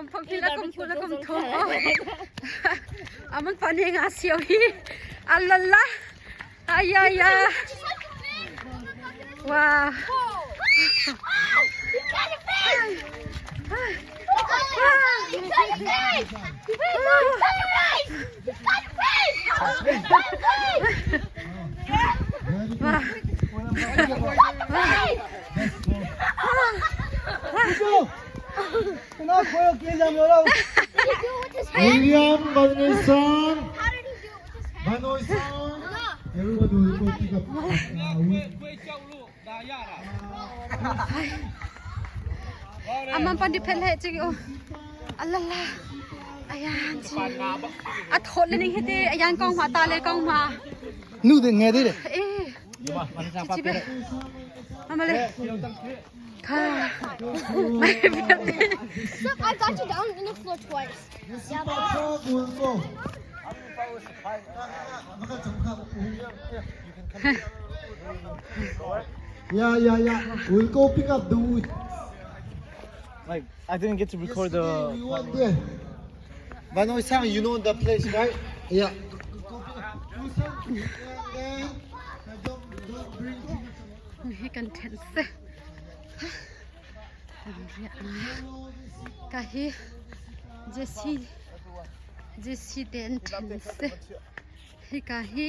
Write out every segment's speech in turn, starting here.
Kum phong ti la kum ku la kum thum. Aman pa ne nga siau hi. Alala. Ayaya. Wow. William Vanessa Vanessa Everybody will go pick up Amam pan di phet le chi o alala ayan chi a thot le ning hete ayan kong ma ta le kong ma Nu de nghe đi e chi be mama le kha mai Look, I got you down in the floor twice. will go. Yeah, yeah, yeah. We'll go pick up the wood. Like I didn't get to record the Yesterday we went there. Vanoi Sang, you know the place, right? Yeah. Go, go pick up. And then, don't, don't bring too much. Hi kan then se ka hi Jesse Jesse te an then se hi ka hi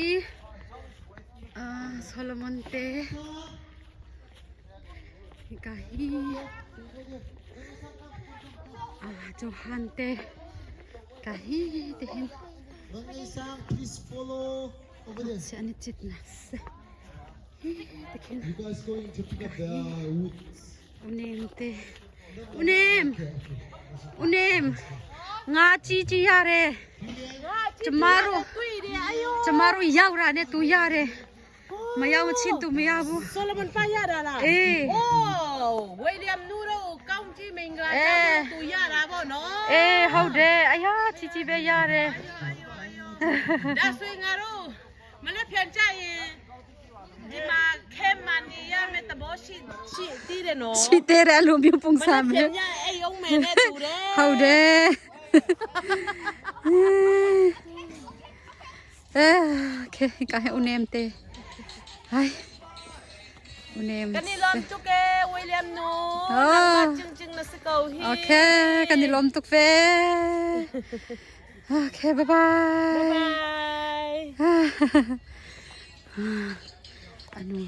Solomon te hi ka hi Johan te ka hi te hin Vanoi Sang, please follow over there. si an i cit na se te khin You guys going to pick up the wood. Unem te unem unem nga chi chi yare chamaru chamaru yaw ra ne tu yare ma yaw chin tu ma yaw bu Solomon ဖရတာလား အေး အိုးဝီလီယမ်နူတို့ကောင်းကြီးမင်္ဂလာ အေး ကြောင့်သူရတာပေါ့နော် အေးဟုတ်တယ်အရာချီချီပဲရတယ် ဒါဆိုရင်ငါတို့မလက်ဖြန်ကြရင်ဒီမှာခဲမန်ရမယ်တဘောရှိရှိတည်တယ်နော် ချီတဲ့တယ်လိုမျိုးပုံ မ စံ မျိုး လက်ဖြန်ကြအိမ်အောင်မယ်နဲ့တူတယ် ဟုတ်တယ်အဲโอเคကဲဦးနေမတေဟိုင်ဦးနေမ ကနီလမ်တုကဲဝီလီယမ်နူ အော် နံပါတ်ချင်းချင်းနစကောဟီ โอเคกันนี่ลมตุกเฟโอเคบ๊ายบาย ဘိုင် အနု